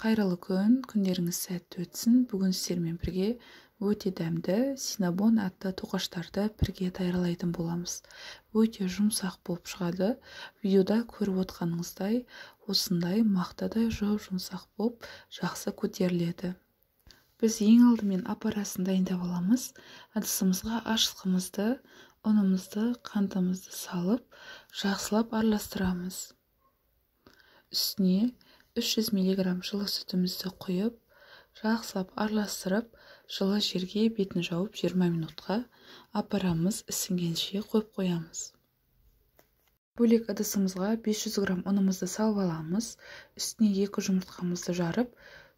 Қайырлы күн, күндеріңіз сәтті өтсін. Бүгін сіздермен бірге өте дәмді синабон атты тоқаштарды бірге даярлайтын боламыз. Өте жұмсақ болып шығады. Видеода көріп отқаныңыздай, осындай мақтадай жұп-жұмсақ болып жақсы көтеріледі. Біз ең алдымен апарасын дайындап аламыз. Ыдысымызға ашытқымызды, ұнымызды, қантымызды салып, жақсылап араластырамыз. Үстіне 300 мг жылы сүтімізді құйып, жақсылап араластырып, жылы жерге бетін жауып 20 минутқа апарамыз ісінгенше қойып қоямыз. Бөлек ыдысымызға 500 грамм ұнымызды салып аламыз. Үстіне 2 жұмыртқамызды жарып,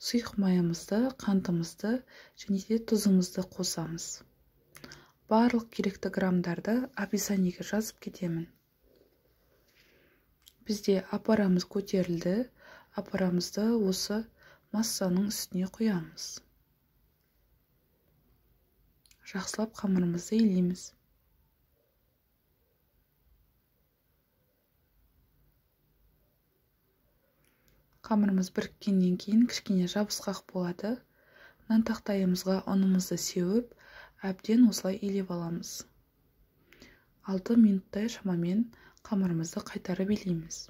сұйық майымызды, қантымызды және де тұзымызды қосамыз. Барлық керекті граммдарды описаниеге жазып кетемін. Бізде апарамыз көтерілді. Апарамызды осы массаның үстіне құямыз. Жақсылап қамырымызды илейміз. Қамырымыз біріккеннен кейін кішкене жабысқақ болады. Нан тақтайымызға ұнымызды сеуіп, әбден осылай илеп аламыз. 6 минуттай шамамен қамырымызды қайтарып илейміз.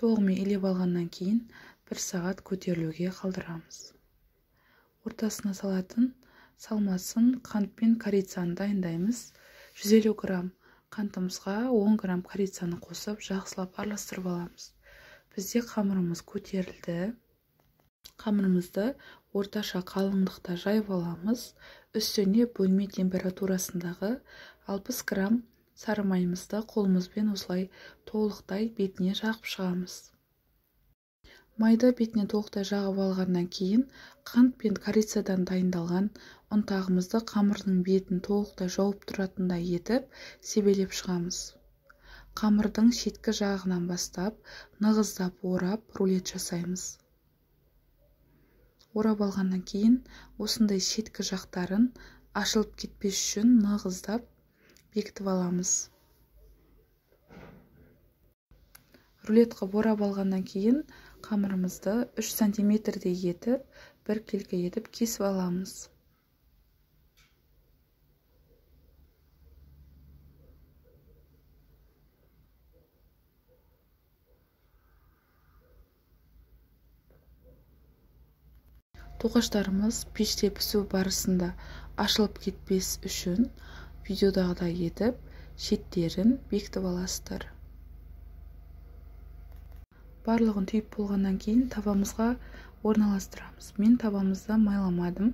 Толығымен илеп алғаннан кейін 1 сағат көтерілуге қалдырамыз. Ортасына салатын салмасын қант пен корицаны дайындаймыз. 150 грамм қантымызға 10 грамм корицаны қосып, жақсылап араластырып аламыз. Бізде қамырымыз көтерілді. Қамырымызды орташа қалыңдықта жайып аламыз. Үстіне бөлме температурасындағы 60 грамм сары майымызды қолымызбен осылай толықтай бетіне жағып шығамыз. Майды бетіне толықтай жағып алғаннан кейін қант пен корицадан дайындалған ұнтағымызды қамырдың бетін толықтай жауып тұратындай етіп себелеп шығамыз. Қамырдың шеткі жағынан бастап нығыздап орап рулет жасаймыз. Орап алғаннан кейін осындай шеткі жақтарын ашылып кетпес үшін нығыздап бекітіп аламыз. Рулет қып орап алғаннан кейін қамырымызды 3 сантиметрдей етіп, бір келкі етіп кесіп аламыз. Тоқаштарымыз пеште пісу барысында ашылып кетпес үшін видеодағыдай етіп шеттерін бекітіп аласыздар. Барлығын түйіп болғаннан кейін табамызға орналастырамыз. Мен табамызды майламадым.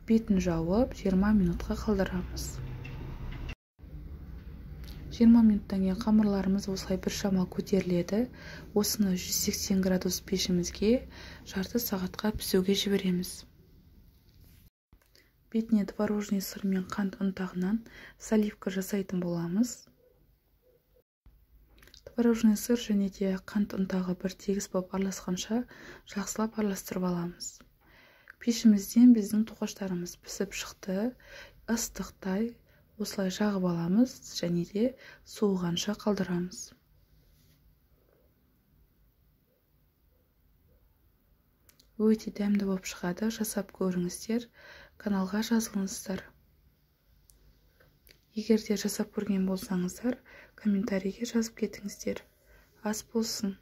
Бетін жауып 20 минутқа қалдырамыз. 20 минуттан кейін қамырларымыз осылай біршама көтеріледі. Осыны 180 градус пешімізге жарты сағатқа пісуге жібереміз. Бетіне творожный сыр мен қант ұнтағынан заливка жасайтын боламыз. Творожный сыр және де қант ұнтағы бір тегіс болып араласқанша жақсылап араластырып аламыз. Пешімізден біздің тоқаштарымыз пісіп шықты. Ыстықтай осылай жағып аламыз және де суығанша қалдырамыз. Өте дәмді болып шығады. Жасап көріңіздер, каналға жазылыңыздар. Егер де жасап көрген болсаңыздар, комментарийге жазып кетіңіздер. Ас болсын.